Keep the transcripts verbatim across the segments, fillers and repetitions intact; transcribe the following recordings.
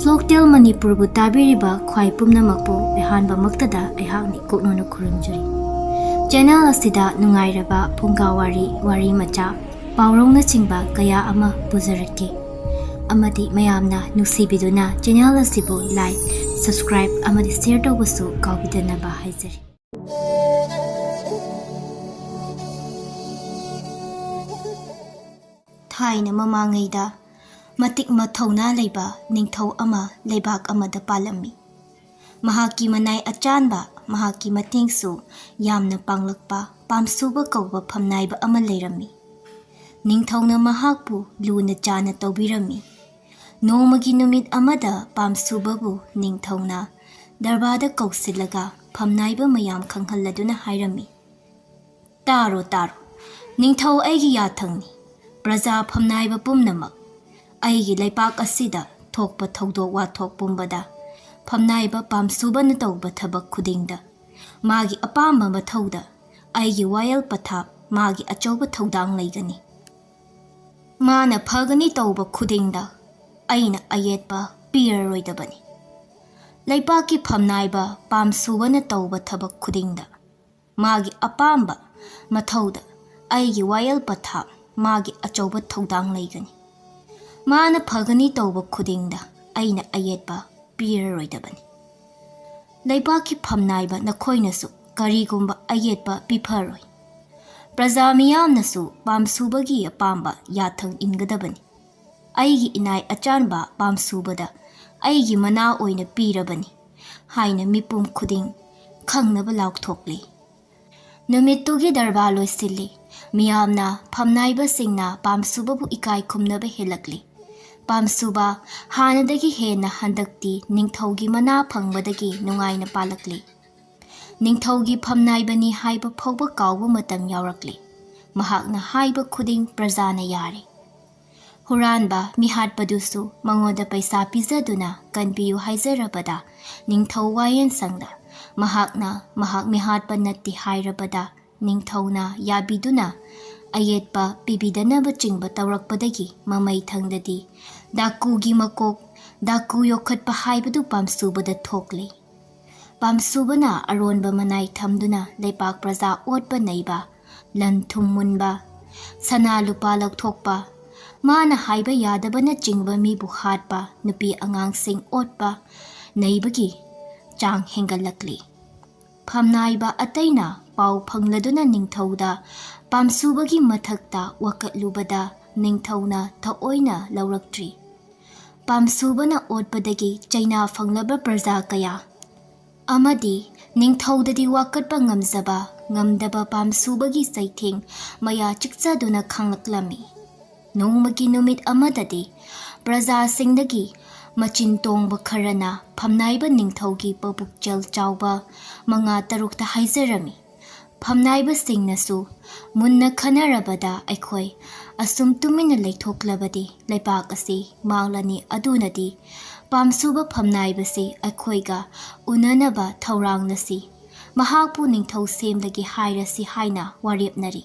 Folktale ꯃꯅꯤꯄꯨꯔꯕꯨ ꯇꯥꯕꯤꯔꯤꯕ ꯈ꯭ꯋꯥꯏ ꯄꯨꯝꯅꯃꯛꯄꯨ ꯑꯍꯥꯟꯕꯃꯛꯇꯗ ꯑꯩꯍꯥꯛꯅ ꯏꯀꯣꯛꯅꯅ ꯈꯨꯔꯨꯝꯖꯔꯤ꯫ ꯆꯦꯅꯦꯜ ꯑꯁꯤꯗ ꯅꯨꯡꯉꯥꯏꯔꯕ ꯐꯨꯡꯒꯥ ꯋꯥꯔꯤ, ꯋꯥꯔꯤ ꯃꯆꯥ, ꯄꯥꯎꯔꯧꯅꯆꯤꯡꯕ ꯀꯌꯥ ꯑꯃ ꯄꯨꯖꯔꯛꯀꯦ꯫ ꯑꯃꯗꯤ ꯃꯌꯥꯝꯅ ꯅꯨꯡꯁꯤꯕꯤꯗꯨꯅ ꯆꯦꯅꯦꯜ ꯑꯁꯤꯕꯨ like, subscribe ꯑꯃꯗꯤ share ꯇꯧꯕꯁꯨ ꯀꯥꯎꯕꯤꯗꯅꯕ ꯍꯥꯏꯖꯔꯤ꯫ ꯊꯥꯏꯅ ꯃꯃꯥꯡꯉꯩꯗ ꯃꯇꯤꯛ ꯃꯊꯧꯅꯥ ꯂꯩꯕ ꯅꯤꯡꯊꯧ ꯑꯃ ꯂꯩꯕꯥꯛ ꯑꯃꯗ ꯄꯥꯜꯂꯝꯃꯤ꯫ ꯃꯍꯥꯛꯀꯤ ꯃꯅꯥꯏ ꯑꯆꯥꯟꯕ, ꯃꯍꯥꯛꯀꯤ ꯃꯇꯦꯡꯁꯨ ꯌꯥꯝꯅ ꯄꯥꯡꯂꯛꯄ ꯄꯥꯝꯁꯨꯕ ꯀꯧꯕ ꯐꯝꯅꯥꯏꯕ ꯑꯃ ꯂꯩꯔꯝꯃꯤ꯫ ꯅꯤꯡꯊꯧꯅ ꯃꯍꯥꯛꯄꯨ ꯂꯨꯅ ꯆꯥꯅ ꯇꯧꯕꯤꯔꯝꯃꯤ꯫ ꯅꯣꯡꯃꯒꯤ ꯅꯨꯃꯤꯠ ꯑꯃꯗ ꯄꯥꯝꯁꯨꯕꯕꯨ ꯅꯤꯡꯊꯧꯅ ꯗꯔꯕꯥꯔꯗ ꯀꯧꯁꯤꯜꯂꯒ ꯐꯝꯅꯥꯏꯕ ꯃꯌꯥꯝ ꯈꯪꯍꯜꯂꯗꯨꯅ ꯍꯥꯏꯔꯝꯃꯤ, "ꯇꯥꯔꯣ, ꯇꯥꯔꯣ, ꯅꯤꯡꯊꯧ ꯑꯩꯒꯤ ꯌꯥꯊꯪꯅꯤ꯫ ꯄ꯭ꯔꯖꯥ ꯐꯝꯅꯥꯏꯕ ꯄꯨꯝꯅꯃꯛ, ꯑꯩꯒꯤ ꯂꯩꯄꯥꯛ ꯑꯁꯤꯗ ꯊꯣꯛꯄ ꯊꯧꯗꯣꯛ ꯋꯥꯊꯣꯛ ꯄꯨꯝꯕꯗ ꯐꯝꯅꯥꯏꯕ ꯄꯥꯝꯁꯨꯕꯅ ꯇꯧꯕ ꯊꯕꯛ ꯈꯨꯗꯤꯡꯗ, ꯃꯥꯒꯤ ꯑꯄꯥꯝꯕ ꯃꯊꯧꯗ ꯑꯩꯒꯤ ꯋꯥꯌꯦꯜ ꯄꯊꯥꯞ ꯃꯥꯒꯤ ꯑꯆꯧꯕ ꯊꯧꯗꯥꯡ ꯂꯩꯒꯅꯤ꯫ ꯃꯥꯅ ꯐꯒꯅꯤ ꯇꯧꯕ ꯈꯨꯗꯤꯡꯗ ꯑꯩꯅ ꯑꯌꯦꯠꯄ ꯄꯤꯔꯔꯣꯏꯗꯕꯅꯤ꯫ ꯂꯩꯄꯥꯛꯀꯤ ꯐꯝꯅꯥꯏꯕ ꯄꯥꯝꯁꯨꯕꯅ ꯇꯧꯕ ꯊꯕꯛ ꯈꯨꯗꯤꯡꯗ, ꯃꯥꯒꯤ ꯑꯄꯥꯝꯕ ꯃꯊꯧꯗ ꯑꯩꯒꯤ ꯋꯥꯌꯦꯜ ꯄꯊꯥꯞ ꯃꯥꯒꯤ ꯑꯆꯧꯕ ꯊꯧꯗꯥꯡ ꯂꯩꯒꯅꯤ꯫ ꯃꯥꯅ ꯐꯒꯅꯤ ꯇꯧꯕ ꯈꯨꯗꯤꯡꯗ ꯑꯩꯅ ꯑꯌꯦꯠꯄ ꯄꯤꯔꯔꯣꯏꯗꯕꯅꯤ꯫ ꯂꯩꯕꯥꯛꯀꯤ ꯐꯝꯅꯥꯏꯕ ꯅꯈꯣꯏꯅꯁꯨ ꯀꯔꯤꯒꯨꯝꯕ ꯑꯌꯦꯠꯄ ꯄꯤꯐꯔꯣꯏ꯫ ꯄ꯭ꯔꯖꯥ ꯃꯤꯌꯥꯝꯅꯁꯨ ꯄꯥꯝꯁꯨꯕꯒꯤ ꯑꯄꯥꯝꯕ ꯌꯥꯊꯪ ꯏꯟꯒꯗꯕꯅꯤ꯫ ꯑꯩꯒꯤ ꯏꯅꯥꯏ ꯑꯆꯥꯟꯕ ꯄꯥꯝꯁꯨꯕꯗ ꯑꯩꯒꯤ ꯃꯅꯥ ꯑꯣꯏꯅ ꯄꯤꯔꯕꯅꯤ" ꯍꯥꯏꯅ ꯃꯤꯄꯨꯝ ꯈꯨꯗꯤꯡ ꯈꯪꯅꯕ ꯂꯥꯎꯊꯣꯛꯂꯤ꯫ ꯅꯨꯃꯤꯠꯇꯨꯒꯤ ꯗꯔꯕꯥꯔ ꯂꯣꯏꯁꯤꯜꯂꯤ꯫ ꯃꯤꯌꯥꯝꯅ, ꯐꯝꯅꯥꯏꯕꯁꯤꯡꯅ ꯄꯥꯝꯁꯨꯕꯕꯨ ꯏꯀꯥꯏ ꯈꯨꯝꯅꯕ ꯍꯦꯜꯂꯛꯂꯤ꯫ ꯄꯥꯝꯁꯨꯕ ꯍꯥꯟꯅꯗꯒꯤ ꯍꯦꯟꯅ ꯍꯟꯗꯛꯇꯤ ꯅꯤꯡꯊꯧꯒꯤ ꯃꯅꯥ ꯐꯪꯕꯗꯒꯤ ꯅꯨꯡꯉꯥꯏꯅ ꯄꯥꯜꯂꯛꯂꯤ꯫ ꯅꯤꯡꯊꯧꯒꯤ ꯐꯝꯅꯥꯏꯕꯅꯤ ꯍꯥꯏꯕ ꯐꯥꯎꯕ ꯀꯥꯎꯕ ꯃꯇꯝ ꯌꯥꯎꯔꯛꯂꯤ꯫ ꯃꯍꯥꯛꯅ ꯍꯥꯏꯕ ꯈꯨꯗꯤꯡ ꯄ꯭ꯔꯖꯥꯅ ꯌꯥꯔꯦ꯫ ꯍꯨꯔꯥꯟꯕ ꯃꯤꯍꯥꯠꯄꯗꯨꯁꯨ ꯃꯉꯣꯟꯗ ꯄꯩꯁꯥ ꯄꯤꯖꯗꯨꯅ ꯀꯟꯕꯤꯌꯨ ꯍꯥꯏꯖꯔꯕꯗ, ꯅꯤꯡꯊꯧ ꯋꯥꯌꯦꯟ ꯁꯪꯗ ꯃꯍꯥꯛꯅ ꯃꯍꯥꯛ ꯃꯤꯍꯥꯠꯄ ꯅꯠꯇꯦ ꯍꯥꯏꯔꯕꯗ, ꯅꯤꯡꯊꯧꯅ ꯌꯥꯕꯤꯗꯨꯅ ꯑꯌꯦꯠꯄ ꯄꯤꯕꯤꯗꯅꯕꯆꯤꯡꯕ ꯇꯧꯔꯛꯄꯗꯒꯤ ꯃꯃꯩ ꯊꯪꯗꯗꯤ ꯗꯥꯀꯨꯒꯤ ꯃꯀꯣꯛ ꯗꯥꯀꯨ ꯌꯣꯛꯈꯠꯄ ꯍꯥꯏꯕꯗꯨ ꯄꯥꯝꯁꯨꯕꯗ ꯊꯣꯛꯂꯤ꯫ ꯄꯥꯝꯁꯨꯕꯅ ꯑꯔꯣꯟꯕ ꯃꯅꯥꯏ ꯊꯝꯗꯨꯅ ꯂꯩꯄꯥꯛ ꯄ꯭ꯔꯖꯥ ꯑꯣꯠꯄ ꯅꯩꯕ, ꯂꯟ ꯊꯨꯝ ꯃꯨꯟꯕ, ꯁꯅꯥ ꯂꯨꯄꯥ ꯂꯧꯊꯣꯛꯄ, ꯃꯥꯅ ꯍꯥꯏꯕ ꯌꯥꯗꯕꯅꯆꯤꯡꯕ ꯃꯤꯕꯨ ꯍꯥꯠꯄ, ꯅꯨꯄꯤ ꯑꯉꯥꯡꯁꯤꯡ ꯑꯣꯠꯄ, ꯅꯩꯕꯒꯤ ꯆꯥꯡ ꯍꯦꯟꯒꯠꯂꯛꯂꯤ꯫ ꯐꯝꯅꯥꯏꯕ ꯑꯇꯩꯅ ꯄꯥꯎ ꯐꯪꯂꯗꯨꯅ ꯅꯤꯡꯊꯧꯗ ꯄꯥꯝꯁꯨꯕꯒꯤ ꯃꯊꯛꯇ ꯋꯥꯀꯠꯂꯨꯕꯗ ꯅꯤꯡꯊꯧꯅ ꯊꯑꯣꯏꯅ ꯂꯧꯔꯛꯇ꯭ꯔꯤ꯫ ꯄꯥꯝꯁꯨꯕꯅ ꯑꯣꯠꯄꯗꯒꯤ ꯆꯩꯅꯥ ꯐꯪꯂꯕ ꯄ꯭ꯔꯖꯥ ꯀꯌꯥ ꯑꯃꯗꯤ ꯅꯤꯡꯊꯧꯗꯗꯤ ꯋꯥꯀꯠꯄ ꯉꯝꯖꯕ ꯉꯝꯗꯕ ꯄꯥꯝꯁꯨꯕꯒꯤ ꯆꯩꯊꯦꯡ ꯃꯌꯥ ꯆꯤꯛꯆꯗꯨꯅ ꯈꯥꯡꯂꯛꯂꯝꯃꯤ꯫ ꯅꯣꯡꯃꯒꯤ ꯅꯨꯃꯤꯠ ꯑꯃꯗꯗꯤ ꯄ꯭ꯔꯖꯥꯁꯤꯡꯗꯒꯤ ꯃꯆꯤꯟ ꯇꯣꯡꯕ ꯈꯔꯅ ꯐꯝꯅꯥꯏꯕ ꯅꯤꯡꯊꯧꯒꯤ ꯄꯨꯛꯆꯦꯜ ꯆꯥꯎꯕ ꯃꯉꯥ ꯇꯔꯨꯛꯇ ꯍꯥꯏꯖꯔꯝꯃꯤ꯫ ꯐꯝꯅꯥꯏꯕꯁꯤꯡꯅꯁꯨ ꯃꯨꯟꯅ ꯈꯟꯅꯔꯕꯗ ꯑꯩꯈꯣꯏ ꯑꯁꯨꯝ ꯇꯨꯃꯤꯟꯅ ꯂꯩꯊꯣꯛꯂꯕꯗꯤ ꯂꯩꯕꯥꯛ ꯑꯁꯤ ꯃꯥꯡꯂꯅꯤ, ꯑꯗꯨꯅꯗꯤ ꯄꯥꯝꯁꯨꯕ ꯐꯝꯅꯥꯏꯕꯁꯤ ꯑꯩꯈꯣꯏꯒ ꯎꯅꯅꯕ ꯊꯧꯔꯥꯡꯂꯁꯤ, ꯃꯍꯥꯛꯄꯨ ꯅꯤꯡꯊꯧ ꯁꯦꯝꯂꯒꯦ ꯍꯥꯏꯔꯁꯤ ꯍꯥꯏꯅ ꯋꯥꯔꯦꯞꯅꯔꯤ꯫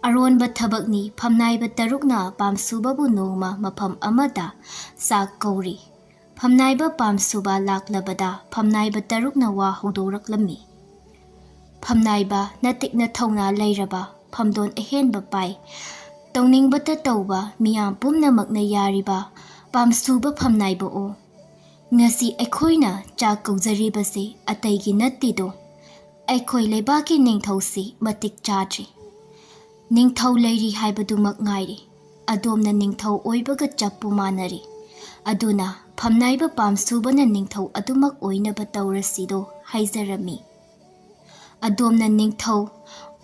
ꯑꯔꯣꯟꯕ ꯊꯕꯛꯅꯤ꯫ ꯐꯝꯅꯥꯏꯕ ꯇꯔꯨꯛꯅ ꯄꯥꯝꯁꯨꯕꯕꯨ ꯅꯣꯡꯃ ꯃꯐꯝ ꯑꯃꯗ ꯆꯥꯛ ꯀꯧꯔꯤ꯫ ꯐꯝꯅꯥꯏꯕ ꯄꯥꯝꯁꯨꯕ ꯂꯥꯛꯂꯕꯗ ꯐꯝꯅꯥꯏꯕ ꯇꯔꯨꯛꯅ ꯋꯥ ꯍꯧꯗꯣꯔꯛꯂꯝꯃꯤ꯫ ꯐꯝꯅꯥꯏꯕ ꯅꯇꯤꯛꯅ ꯊꯧꯅꯥ ꯂꯩꯔꯕ, ꯐꯝꯗꯣꯟ ꯑꯍꯦꯟꯕ ꯄꯥꯏ, ꯇꯧꯅꯤꯡꯕꯇ ꯇꯧꯕ, ꯃꯤꯌꯥꯝ ꯄꯨꯝꯅꯃꯛꯅ ꯌꯥꯔꯤꯕ ꯄꯥꯝꯁꯨꯕ ꯐꯝꯅꯥꯏꯕ ꯑꯣ, ꯉꯁꯤ ꯑꯩꯈꯣꯏꯅ ꯆꯥꯛ ꯀꯧꯖꯔꯤꯕꯁꯤ ꯑꯇꯩꯒꯤ ꯅꯠꯇꯦꯗꯣ, ꯑꯩꯈꯣꯏ ꯂꯩꯕꯥꯛꯀꯤ ꯅꯤꯡꯊꯧꯁꯤ ꯃꯇꯤꯛ ꯆꯥꯗ꯭ꯔꯤ꯫ ꯅꯤꯡꯊꯧ ꯂꯩꯔꯤ ꯍꯥꯏꯕꯗꯨꯃꯛ ꯉꯥꯏꯔꯤ꯫ ꯑꯗꯣꯝꯅ ꯅꯤꯡꯊꯧ ꯑꯣꯏꯕꯒ ꯆꯞꯄꯨ ꯃꯥꯟꯅꯔꯤ꯫ ꯑꯗꯨꯅ ꯐꯝꯅꯥꯏꯕ ꯄꯥꯝꯁꯨꯕꯅ ꯅꯤꯡꯊꯧ ꯑꯗꯨꯃꯛ ꯑꯣꯏꯅꯕ ꯇꯧꯔꯁꯤꯗꯣ ꯍꯥꯏꯖꯔꯝꯃꯤ꯫ ꯑꯗꯣꯝꯅ ꯅꯤꯡꯊꯧ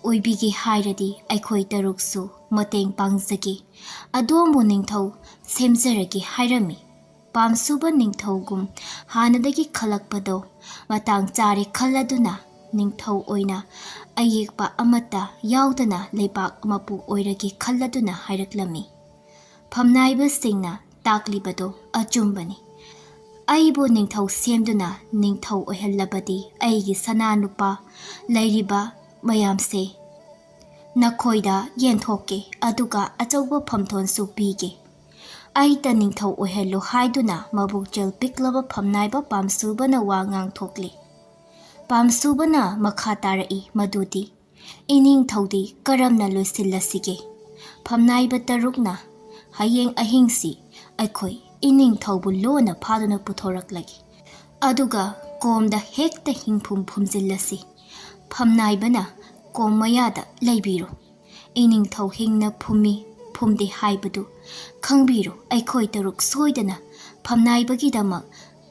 ꯑꯣꯏꯕꯤꯒꯦ ꯍꯥꯏꯔꯗꯤ ꯑꯩꯈꯣꯏ ꯇꯔꯨꯛꯁꯨ ꯃꯇꯦꯡ ꯄꯥꯡꯖꯒꯦ꯫ ꯑꯗꯣꯝꯕꯨ ꯅꯤꯡꯊꯧ ꯁꯦꯝꯖꯔꯒꯦ ꯍꯥꯏꯔꯝꯃꯤ꯫ ꯄꯥꯝꯁꯨꯕ ꯅꯤꯡꯊꯧꯒꯨꯝ ꯍꯥꯟꯅꯗꯒꯤ ꯈꯜꯂꯛꯄꯗꯣ ꯃꯇꯥꯡ ꯆꯥꯔꯦ ꯈꯜꯂꯗꯨꯅ ꯅꯤꯡꯊꯧ ꯑꯣꯏꯅ ꯑꯌꯦꯛꯄ ꯑꯃꯠꯇ ꯌꯥꯎꯗꯅ ꯂꯩꯕꯥꯛ ꯃꯄꯨ ꯑꯣꯏꯔꯒꯦ ꯈꯜꯂꯗꯨꯅ ꯍꯥꯏꯔꯛꯂꯝꯃꯤ꯫ ꯐꯝꯅꯥꯏꯕꯁꯤꯡꯅ ꯇꯥꯛꯂꯤꯕꯗꯣ ꯑꯆꯨꯝꯕꯅꯤ꯫ ꯑꯩꯕꯨ ꯅꯤꯡꯊꯧ ꯁꯦꯝꯗꯨꯅ ꯅꯤꯡꯊꯧ ꯑꯣꯏꯍꯜꯂꯕꯗꯤ ꯑꯩꯒꯤ ꯁꯅꯥ ꯅꯨꯄꯥ ꯂꯩꯔꯤꯕ ꯃꯌꯥꯝꯁꯦ ꯅꯈꯣꯏꯗ ꯌꯦꯟꯊꯣꯛꯀꯦ, ꯑꯗꯨꯒ ꯑꯆꯧꯕ ꯐꯝꯊꯣꯟꯁꯨ ꯄꯤꯒꯦ꯫ ꯑꯩꯇ ꯅꯤꯡꯊꯧ ꯑꯣꯏꯍꯜꯂꯨ ꯍꯥꯏꯗꯨꯅ ꯃꯕꯨꯛꯆꯦꯜ ꯄꯤꯛꯂꯕ ꯐꯝꯅꯥꯏꯕ ꯄꯥꯝꯁꯨꯕꯅ ꯋꯥ ꯉꯥꯡꯊꯣꯛꯂꯤ꯫ ꯄꯥꯝꯁꯨꯕꯅ ꯃꯈꯥ ꯇꯥꯔꯛꯏ ꯃꯗꯨꯗꯤ, "ꯏꯅꯤꯡꯊꯧꯗꯤ ꯀꯔꯝꯅ ꯂꯣꯏꯁꯤꯜꯂꯁꯤꯒꯦ? ꯐꯝꯅꯥꯏꯕ ꯇꯔꯨꯛꯅ ꯍꯌꯦꯡ ꯑꯍꯤꯡꯁꯤ ꯑꯩꯈꯣꯏ ꯏꯅꯤꯡꯊꯧꯕꯨ ꯂꯣꯟꯅ ꯐꯥꯗꯨꯅ ꯄꯨꯊꯣꯔꯛꯂꯒꯦ꯫ ꯑꯗꯨꯒ ꯀꯣꯝꯗ ꯍꯦꯛꯇ ꯍꯤꯡꯐꯨꯝ ꯐꯨꯝꯖꯤꯜꯂꯁꯤ꯫ ꯐꯝꯅꯥꯏꯕꯅ ꯀꯣꯝ ꯃꯌꯥꯗ ꯂꯩꯕꯤꯔꯣ꯫ ꯏꯅꯤꯡꯊꯧ ꯍꯤꯡꯅ ꯐꯨꯝꯃꯤ ꯐꯨꯝꯗꯦ ꯍꯥꯏꯕꯗꯨ ꯈꯪꯕꯤꯔꯣ, ꯑꯩꯈꯣꯏ ꯇꯔꯨꯛ ꯁꯣꯏꯗꯅ ꯐꯝꯅꯥꯏꯕꯒꯤꯗꯃꯛ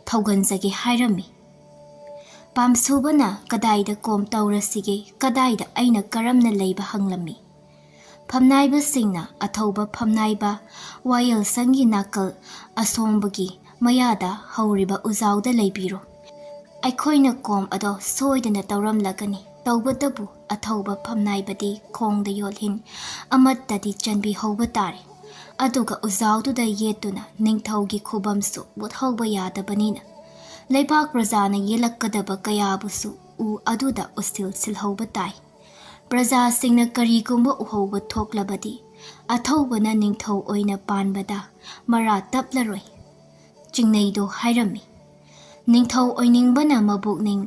ꯊꯧꯒꯟꯖꯒꯦ" ꯍꯥꯏꯔꯝꯃꯤ꯫ ꯄꯥꯝꯁꯨꯕꯅ ꯀꯗꯥꯏꯗ ꯀꯣꯝ ꯇꯧꯔꯁꯤꯒꯦ, ꯀꯗꯥꯏꯗ ꯑꯩꯅ ꯀꯔꯝꯅ ꯂꯩꯕ ꯍꯪꯂꯝꯃꯤ꯫ ꯐꯝꯅꯥꯏꯕꯁꯤꯡꯅ ꯑꯊꯧꯕ ꯐꯝꯅꯥꯏꯕ ꯋꯥꯌꯦꯜꯁꯪꯒꯤ ꯅꯥꯀꯜ ꯑꯁꯣꯡꯕꯒꯤ ꯃꯌꯥꯗ ꯍꯧꯔꯤꯕ ꯎꯖꯥꯎꯗ ꯂꯩꯕꯤꯔꯣ꯫ ꯑꯩꯈꯣꯏꯅ ꯀꯣꯝ ꯑꯗꯣ ꯁꯣꯏꯗꯅ ꯇꯧꯔꯝꯂꯒꯅꯤ꯫ ꯇꯧꯕꯇꯕꯨ ꯑꯊꯧꯕ ꯐꯝꯅꯥꯏꯕꯗꯤ ꯈꯣꯡꯗ ꯌꯣꯠꯂꯤꯟ ꯑꯃꯠꯇꯗꯤ ꯆꯟꯕꯤꯍꯧꯕ ꯇꯥꯔꯦ꯫ ꯑꯗꯨꯒ ꯎꯖꯥꯎꯗꯨꯗ ꯌꯦꯠꯇꯨꯅ ꯅꯤꯡꯊꯧꯒꯤ ꯈꯨꯕꯝꯁꯨ ꯃꯨꯠꯍꯧꯕ ꯌꯥꯗꯕꯅꯤꯅ ꯂꯩꯕꯥꯛ ꯄ꯭ꯔꯖꯥꯅ ꯌꯦꯜꯂꯛꯀꯗꯕ ꯀꯌꯥꯕꯨꯁꯨ ꯎ ꯑꯗꯨꯗ ꯎꯁꯤꯜ ꯁꯤꯜꯍꯧꯕ ꯇꯥꯏ꯫ ꯄ꯭ꯔꯖꯥꯁꯤꯡꯅ ꯀꯔꯤꯒꯨꯝꯕ ꯎꯍꯧꯕ ꯊꯣꯛꯂꯕꯗꯤ ꯑꯊꯧꯕꯅ ꯅꯤꯡꯊꯧ ꯑꯣꯏꯅ ꯄꯥꯟꯕꯗ ꯃꯔꯥ ꯇꯞꯂꯔꯣꯏ꯫ ꯆꯤꯡꯅꯩꯗꯣ ꯍꯥꯏꯔꯝꯃꯤ꯫ ꯅꯤꯡꯊꯧ ꯑꯣꯏꯅꯤꯡꯕꯅ ꯃꯕꯨꯛꯅꯤꯡ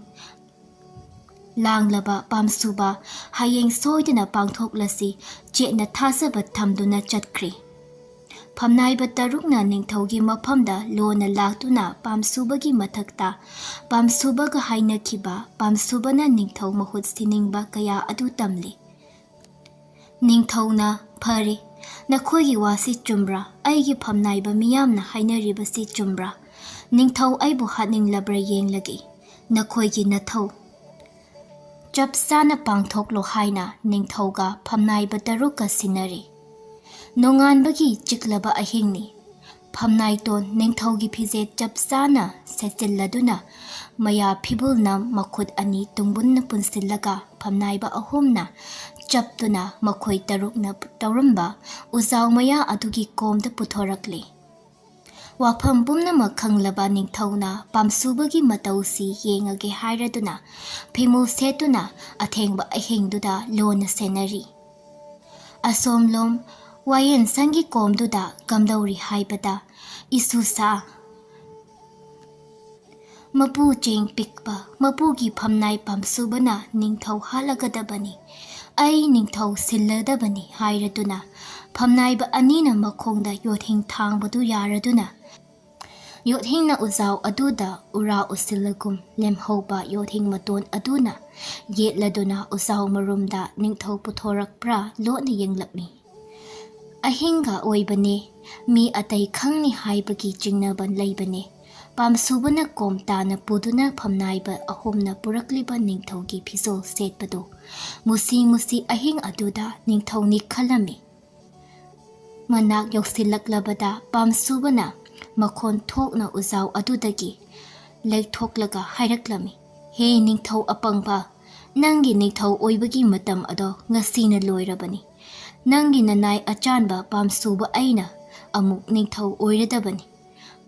ꯂꯥꯡꯂꯕ ꯄꯥꯝꯁꯨꯕ ꯍꯌꯦꯡ ꯁꯣꯏꯗꯅ ꯄꯥꯡꯊꯣꯛꯂꯁꯤ ꯆꯦꯠꯅ ꯊꯥꯖꯕ ꯊꯝꯗꯨꯅ ꯆꯠꯈ꯭ꯔꯦ꯫ ꯐꯝꯅꯥꯏꯕ ꯇꯔꯨꯛꯅ ꯅꯤꯡꯊꯧꯒꯤ ꯃꯐꯝꯗ ꯂꯣꯟꯅ ꯂꯥꯛꯇꯨꯅ ꯄꯥꯝꯁꯨꯕꯒꯤ ꯃꯊꯛꯇ ꯄꯥꯝꯁꯨꯕꯒ ꯍꯥꯏꯅꯈꯤꯕ ꯄꯥꯝꯁꯨꯕꯅ ꯅꯤꯡꯊꯧ ꯃꯍꯨꯠ ꯁꯤꯅꯤꯡꯕ ꯀꯌꯥ ꯑꯗꯨ ꯇꯝꯂꯤ꯫ ꯅꯤꯡꯊꯧꯅ, "ꯐꯔꯦ, ꯅꯈꯣꯏꯒꯤ ꯋꯥꯁꯤ ꯆꯨꯝꯕ꯭ꯔꯥ? ꯑꯩꯒꯤ ꯐꯝꯅꯥꯏꯕ ꯃꯤꯌꯥꯝꯅ ꯍꯥꯏꯅꯔꯤꯕꯁꯤ ꯆꯨꯝꯕ꯭ꯔꯥ? ꯅꯤꯡꯊꯧ ꯑꯩꯕꯨ ꯍꯥꯠꯅꯤꯡꯂꯕ꯭ꯔꯥ ꯌꯦꯡꯂꯒꯦ꯫ ꯅꯈꯣꯏꯒꯤ ꯅꯊꯧ ꯆꯞ ꯆꯥꯅ ꯄꯥꯡꯊꯣꯛꯂꯣ" ꯍꯥꯏꯅ ꯅꯤꯡꯊꯧꯒ ꯐꯝꯅꯥꯏꯕ ꯇꯔꯨꯛꯀ ꯁꯤꯟꯅꯔꯦ꯫ ꯅꯣꯡꯉꯥꯟꯕꯒꯤ ꯆꯤꯛꯂꯕ ꯑꯍꯤꯡꯅꯤ꯫ ꯐꯝꯅꯥꯏꯇꯣꯟ ꯅꯤꯡꯊꯧꯒꯤ ꯐꯤꯖꯦꯠ ꯆꯞ ꯆꯥꯅ ꯁꯦꯠꯆꯤꯜꯂꯗꯨꯅ ꯃꯌꯥ ꯐꯤꯕꯨꯜꯅ ꯃꯈꯨꯠ ꯑꯅꯤ ꯇꯨꯡꯕꯨꯟꯅ ꯄꯨꯟꯁꯤꯜꯂꯒ ꯐꯝꯅꯥꯏꯕ ꯑꯍꯨꯝꯅ ꯆꯞꯇꯨꯅ ꯃꯈꯣꯏ ꯇꯔꯨꯛꯅ ꯇꯧꯔꯝꯕ ꯎꯖꯥꯎ ꯃꯌꯥ ꯑꯗꯨꯒꯤ ꯀꯣꯝꯗ ꯄꯨꯊꯣꯔꯛꯂꯤ꯫ ꯋꯥꯐꯝ ꯄꯨꯝꯅꯃꯛ ꯈꯪꯂꯕ ꯅꯤꯡꯊꯧꯅ ꯄꯥꯝꯁꯨꯕꯒꯤ ꯃꯇꯧꯁꯤ ꯌꯦꯡꯉꯒꯦ ꯍꯥꯏꯔꯗꯨꯅ ꯐꯤꯃꯨ ꯁꯦꯠꯇꯨꯅ ꯑꯊꯦꯡꯕ ꯑꯍꯤꯡꯗꯨꯗ ꯂꯣꯟꯅ ꯁꯦꯟꯅꯔꯤ꯫ ꯑꯁꯣꯝꯂꯣꯝ ꯋꯥꯌꯦꯟꯁꯪꯒꯤ ꯀꯣꯝꯗꯨꯗ ꯀꯝꯗꯧꯔꯤ ꯍꯥꯏꯕꯗ, ꯏꯁꯨꯁꯥ, ꯃꯄꯨ ꯆꯦꯡ ꯄꯤꯛꯄ ꯃꯄꯨꯒꯤ ꯐꯝꯅꯥꯏ ꯄꯥꯝꯁꯨꯕꯅ ꯅꯤꯡꯊꯧ ꯍꯥꯠꯂꯒꯗꯕꯅꯤ, ꯑꯩ ꯅꯤꯡꯊꯧ ꯁꯤꯜꯂꯗꯕꯅꯤ ꯍꯥꯏꯔꯗꯨꯅ, ꯐꯝꯅꯥꯏꯕ ꯑꯅꯤꯅ ꯃꯈꯣꯡꯗ ꯌꯣꯠꯍꯤꯡ ꯊꯥꯡꯕꯗꯨ ꯌꯥꯔꯗꯨꯅ, ꯌꯣꯠꯍꯤꯡꯅ ꯎꯖꯥꯎ ꯑꯗꯨꯗ ꯎꯔꯥ ꯎꯁꯤꯜꯂꯒꯨꯝ ꯂꯦꯝꯍꯧꯕ ꯌꯣꯠꯍꯤꯡ ꯃꯇꯣꯟ ꯑꯗꯨꯅ ꯌꯦꯠꯂꯗꯨꯅ ꯎꯖꯥꯎ ꯃꯔꯨꯝꯗ ꯅꯤꯡꯊꯧ ꯄꯨꯊꯣꯔꯛꯄ꯭ꯔꯥ ꯂꯣꯠꯅ ꯌꯦꯡꯂꯝꯃꯤ꯫ ꯑꯍꯤꯡꯒ ꯑꯣꯏꯕꯅꯦ, ꯃꯤ ꯑꯇꯩ ꯈꯪꯅꯤ ꯍꯥꯏꯕꯒꯤ ꯆꯤꯡꯅꯕ ꯂꯩꯕꯅꯦ꯫ ꯄꯥꯝꯁꯨꯕꯅ ꯀꯣꯝ ꯇꯥꯅ ꯄꯨꯗꯨꯅ ꯐꯝꯅꯥꯏꯕ ꯑꯍꯨꯝꯅ ꯄꯨꯔꯛꯂꯤꯕ ꯅꯤꯡꯊꯧꯒꯤ ꯐꯤꯖꯣꯜ ꯁꯦꯠꯄꯗꯨ ꯃꯨꯁꯤ ꯃꯨꯁꯤ ꯑꯍꯤꯡ ꯑꯗꯨꯗ ꯅꯤꯡꯊꯧꯅꯤ ꯈꯜꯂꯝꯃꯤ꯫ ꯃꯅꯥꯛ ꯌꯧꯁꯤꯜꯂꯛꯂꯕꯗ ꯄꯥꯝꯁꯨꯕꯅ ꯃꯈꯣꯟ ꯊꯣꯛꯅ ꯎꯖꯥꯎ ꯑꯗꯨꯗꯒꯤ ꯂꯩꯊꯣꯛꯂꯒ ꯍꯥꯏꯔꯛꯂꯝꯃꯤ, "ꯍꯦ ꯅꯤꯡꯊꯧ ꯑꯄꯪꯕ, ꯅꯪꯒꯤ ꯅꯤꯡꯊꯧ ꯑꯣꯏꯕꯒꯤ ꯃꯇꯝ ꯑꯗꯣ ꯉꯁꯤꯅ ꯂꯣꯏꯔꯕꯅꯤ꯫ ꯅꯪꯒꯤ ꯅꯅꯥꯏ ꯑꯆꯥꯟꯕ ꯄꯥꯝꯁꯨꯕ ꯑꯩꯅ ꯑꯃꯨꯛ ꯅꯤꯡꯊꯧ ꯑꯣꯏꯔꯗꯕꯅꯤ꯫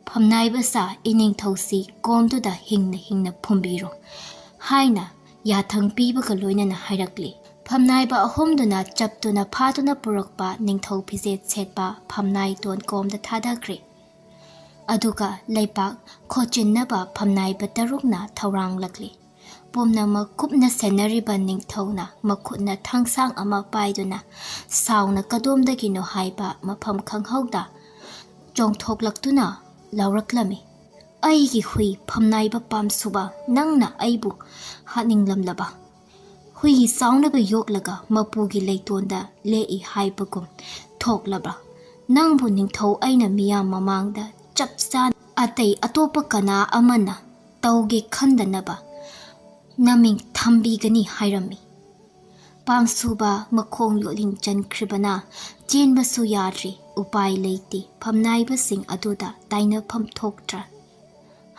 ꯐꯝꯅꯥꯏꯕ ꯁꯥ ꯏꯅꯤꯡꯊꯧꯁꯤ ꯀꯣꯝꯗꯨꯗ ꯍꯤꯡꯅ ꯍꯤꯡꯅ ꯐꯨꯝꯕꯤꯔꯣ" ꯍꯥꯏꯅ ꯌꯥꯊꯪ ꯄꯤꯕꯒ ꯂꯣꯏꯅꯅ ꯍꯥꯏꯔꯛꯂꯤ꯫ ꯐꯝꯅꯥꯏꯕ ꯑꯍꯨꯝꯗꯨꯅ ꯆꯞꯇꯨꯅ ꯐꯥꯗꯨꯅ ꯄꯨꯔꯛꯄ ꯅꯤꯡꯊꯧ ꯐꯤꯖꯦꯠ ꯁꯦꯠꯄ ꯐꯝꯅꯥꯏ ꯇꯣꯟ ꯀꯣꯝꯗ ꯊꯥꯗꯈ꯭ꯔꯦ꯫ ꯑꯗꯨꯒ ꯂꯩꯄꯥꯛ ꯈꯣꯆꯤꯟꯅꯕ ꯐꯝꯅꯥꯏꯕ ꯇꯔꯨꯛꯅ ꯊꯧꯔꯥꯡꯂꯛꯂꯤ꯫ ꯄꯨꯝꯅꯃꯛ ꯀꯨꯞꯅ ꯁꯦꯟꯅꯔꯤꯕ ꯅꯤꯡꯊꯧꯅ ꯃꯈꯨꯠꯅ ꯊꯥꯡꯁꯥꯡ ꯑꯃ ꯄꯥꯏꯗꯨꯅ ꯁꯥꯎꯅ ꯀꯗꯣꯝꯗꯒꯤꯅꯣ ꯍꯥꯏꯕ ꯃꯐꯝ ꯈꯪꯍꯧꯗ ꯆꯣꯡꯊꯣꯛꯂꯛꯇꯨꯅ ꯂꯥꯎꯔꯛꯂꯝꯃꯤ, "ꯑꯩꯒꯤ ꯍꯨꯏ ꯐꯝꯅꯥꯏꯕ ꯄꯥꯝꯁꯨꯕ, ꯅꯪꯅ ꯑꯩꯕꯨ ꯍꯥꯠꯅꯤꯡꯂꯝꯂꯕ?" ꯍꯨꯏ ꯆꯥꯎꯅꯕ ꯌꯣꯛꯂꯒ ꯃꯄꯨꯒꯤ ꯂꯩꯇꯣꯟꯗ ꯂꯦꯛꯏ ꯍꯥꯏꯕꯒꯨꯝ ꯊꯣꯛꯂꯕ꯭ꯔꯥ? ꯅꯪꯕꯨ ꯅꯤꯡꯊꯧ ꯑꯩꯅ ꯃꯤꯌꯥꯝ ꯃꯃꯥꯡꯗ ꯆꯞ ꯆꯥꯅ ꯑꯇꯩ ꯑꯇꯣꯞꯄ ꯀꯅꯥ ꯑꯃꯅ ꯇꯧꯒꯦ ꯈꯟꯗꯅꯕ ꯅꯃꯤꯡ ꯊꯝꯕꯤꯒꯅꯤ ꯍꯥꯏꯔꯝꯃꯤ꯫ ꯄꯥꯝꯁꯨꯕ ꯃꯈꯣꯡ ꯌꯣꯠꯂꯤꯡ ꯆꯟꯈ꯭ꯔꯤꯕꯅ ꯆꯦꯟꯕꯁꯨ ꯌꯥꯗ꯭ꯔꯤ, ꯎꯄꯥꯏ ꯂꯩꯇꯦ, ꯐꯝꯅꯥꯏꯕꯁꯤꯡ ꯑꯗꯨꯗ ꯇꯥꯏꯅꯐꯝ ꯊꯣꯛꯇ꯭ꯔꯦ꯫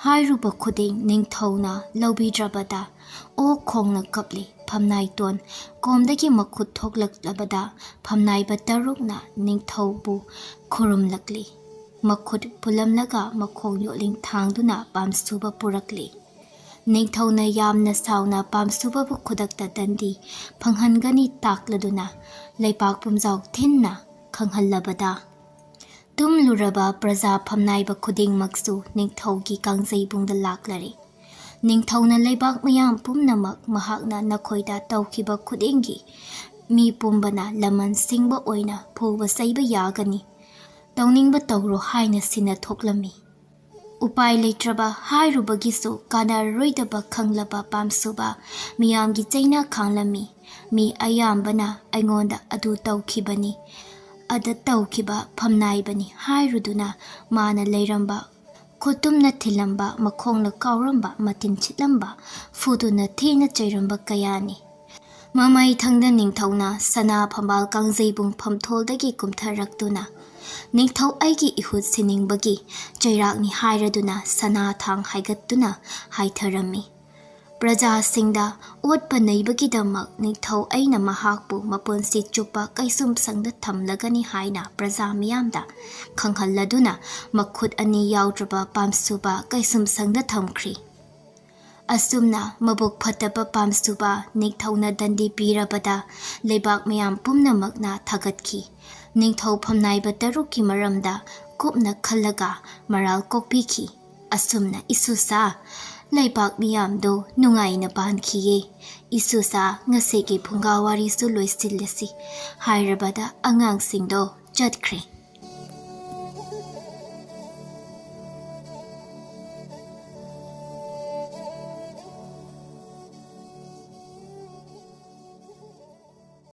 ꯍꯥꯏꯔꯨꯕ ꯈꯨꯗꯤꯡ ꯅꯤꯡꯊꯧꯅ ꯂꯧꯕꯤꯗ꯭ꯔꯕꯗ ꯑꯣꯛ ꯈꯣꯡꯅ ꯀꯞꯂꯤ꯫ ꯐꯝꯅꯥꯏꯇꯣꯟ ꯀꯣꯝꯗꯒꯤ ꯃꯈꯨꯠ ꯊꯣꯛꯂꯛꯂꯕꯗ ꯐꯝꯅꯥꯏꯕ ꯇꯔꯨꯛꯅ ꯅꯤꯡꯊꯧꯕꯨ ꯈꯨꯔꯨꯝꯂꯛꯂꯤ꯫ ꯃꯈꯨꯠ ꯄꯨꯜꯂꯝꯂꯒ ꯃꯈꯣꯡ ꯌꯣꯠꯂꯤꯡ ꯊꯥꯡꯗꯨꯅ ꯄꯥꯝꯁꯨꯕ ꯄꯨꯔꯛꯂꯤ꯫ ꯅꯤꯡꯊꯧꯅ ꯌꯥꯝꯅ ꯁꯥꯎꯅ ꯄꯥꯝꯁꯨꯕꯕꯨ ꯈꯨꯗꯛꯇ ꯗꯟꯗꯤ ꯐꯪꯍꯟꯒꯅꯤ ꯇꯥꯛꯂꯗꯨꯅ ꯂꯩꯄꯥꯛ ꯄꯨꯝꯖꯥꯎ ꯊꯤꯟꯅ ꯈꯪꯍꯜꯂꯕꯗ, ꯇꯨꯝꯂꯨꯔꯕ ꯄ꯭ꯔꯖꯥ ꯐꯝꯅꯥꯏꯕ ꯈꯨꯗꯤꯡꯃꯛꯁꯨ ꯅꯤꯡꯊꯧꯒꯤ ꯀꯥꯡꯖꯩꯕꯨꯡꯗ ꯂꯥꯛꯂꯔꯦ꯫ ꯅꯤꯡꯊꯧꯅ ꯂꯩꯕꯥꯛ ꯃꯌꯥꯝ ꯄꯨꯝꯅꯃꯛ ꯃꯍꯥꯛꯅ ꯅꯈꯣꯏꯗ ꯇꯧꯈꯤꯕ ꯈꯨꯗꯤꯡꯒꯤ ꯃꯤ ꯄꯨꯝꯕꯅ ꯂꯃꯟ ꯁꯤꯡꯕ ꯑꯣꯏꯅ ꯐꯨꯕ ꯆꯩꯕ ꯌꯥꯒꯅꯤ, ꯇꯧꯅꯤꯡꯕ ꯇꯧꯔꯣ ꯍꯥꯏꯅ ꯁꯤꯟꯅ ꯊꯣꯛꯂꯝꯃꯤ꯫ ꯎꯄꯥꯏ ꯂꯩꯇ꯭ꯔꯕ ꯍꯥꯏꯔꯨꯕꯒꯤꯁꯨ ꯀꯥꯟꯅꯔꯔꯣꯏꯗꯕ ꯈꯪꯂꯕ ꯄꯥꯝꯁꯨꯕ ꯃꯤꯌꯥꯝꯒꯤ ꯆꯩꯅ ꯈꯥꯡꯂꯝꯃꯤ꯫ ꯃꯤ ꯑꯌꯥꯝꯕꯅ ꯑꯩꯉꯣꯟꯗ ꯑꯗꯨ ꯇꯧꯈꯤꯕꯅꯤ, ꯑꯗ ꯇꯧꯈꯤꯕ ꯐꯝꯅꯥꯏꯕꯅꯤ ꯍꯥꯏꯔꯨꯗꯨꯅ ꯃꯥꯅ ꯂꯩꯔꯝꯕ, ꯈꯨꯠꯇꯨꯝꯅ ꯊꯤꯜꯂꯝꯕ, ꯃꯈꯣꯡꯅ ꯀꯥꯎꯔꯝꯕ, ꯃꯇꯤꯟ ꯁꯤꯠꯂꯝꯕ, ꯐꯨꯗꯨꯅ ꯊꯤꯅ ꯆꯩꯔꯝꯕ ꯀꯌꯥꯅꯤ꯫ ꯃꯃꯩ ꯊꯪꯗ ꯅꯤꯡꯊꯧꯅ ꯁꯅꯥ ꯐꯝꯕꯥꯜ ꯀꯥꯡꯖꯩꯕꯨꯡ ꯐꯝꯊꯣꯜꯗꯒꯤ ꯀꯨꯝꯊꯔꯛꯇꯨꯅ, ꯅꯤꯡꯊꯧ ꯑꯩꯒꯤ ꯏꯍꯨꯠ ꯁꯤꯅꯤꯡꯕꯒꯤ ꯆꯩꯔꯥꯛꯅꯤ ꯍꯥꯏꯔꯗꯨꯅ ꯁꯅꯥ ꯊꯥꯡ ꯍꯥꯏꯒꯠꯇꯨꯅ ꯍꯥꯏꯊꯔꯝꯃꯤ꯫ ꯄ꯭ꯔꯖꯥꯁꯤꯡꯗ ꯑꯣꯠꯄ ꯅꯩꯕꯒꯤꯗꯃꯛ ꯅꯤꯡꯊꯧ ꯑꯩꯅ ꯃꯍꯥꯛꯄꯨ ꯃꯄꯨꯟꯁꯤ ꯆꯨꯞꯄ ꯀꯩꯁꯨꯝꯁꯪꯗ ꯊꯝꯂꯒꯅꯤ ꯍꯥꯏꯅ ꯄ꯭ꯔꯖꯥ ꯃꯤꯌꯥꯝꯗ ꯈꯪꯍꯜꯂꯗꯨꯅ ꯃꯈꯨꯠ ꯑꯅꯤ ꯌꯥꯎꯗ꯭ꯔꯕ ꯄꯥꯝꯁꯨꯕ ꯀꯩꯁꯨꯝꯁꯪꯗ ꯊꯝꯈ꯭ꯔꯤ꯫ ꯑꯁꯨꯝꯅ ꯃꯕꯨꯛ ꯐꯠꯇꯕ ꯄꯥꯝꯁꯨꯕ ꯅꯤꯡꯊꯧꯅ ꯗꯟꯗꯤ ꯄꯤꯔꯕꯗ ꯂꯩꯕꯥꯛ ꯃꯌꯥꯝ ꯄꯨꯝꯅꯃꯛꯅ ꯊꯥꯒꯠꯈꯤ꯫ ꯅꯤꯡꯊꯧ ꯐꯝꯅꯥꯏꯕ ꯇꯔꯨꯛꯀꯤ ꯃꯔꯝꯗ ꯀꯨꯞꯅ ꯈꯜꯂꯒ ꯃꯔꯥꯜ ꯀꯣꯛꯄꯤꯈꯤ꯫ ꯑꯁꯨꯝꯅ ꯏꯁꯨꯁꯥ ꯂꯩꯕꯥꯛ ꯃꯤꯌꯥꯝꯗꯣ ꯅꯨꯡꯉꯥꯏꯅ ꯄꯥꯟꯈꯤꯌꯦ꯫ ꯏꯁꯨꯁꯥ ꯉꯁꯤꯒꯤ ꯐꯨꯡꯒꯥ ꯋꯥꯔꯤꯁꯨ ꯂꯣꯏꯁꯤꯜꯂꯁꯤ ꯍꯥꯏꯔꯕꯗ ꯑꯉꯥꯡꯁꯤꯡꯗꯣ ꯆꯠꯈ꯭ꯔꯦ꯫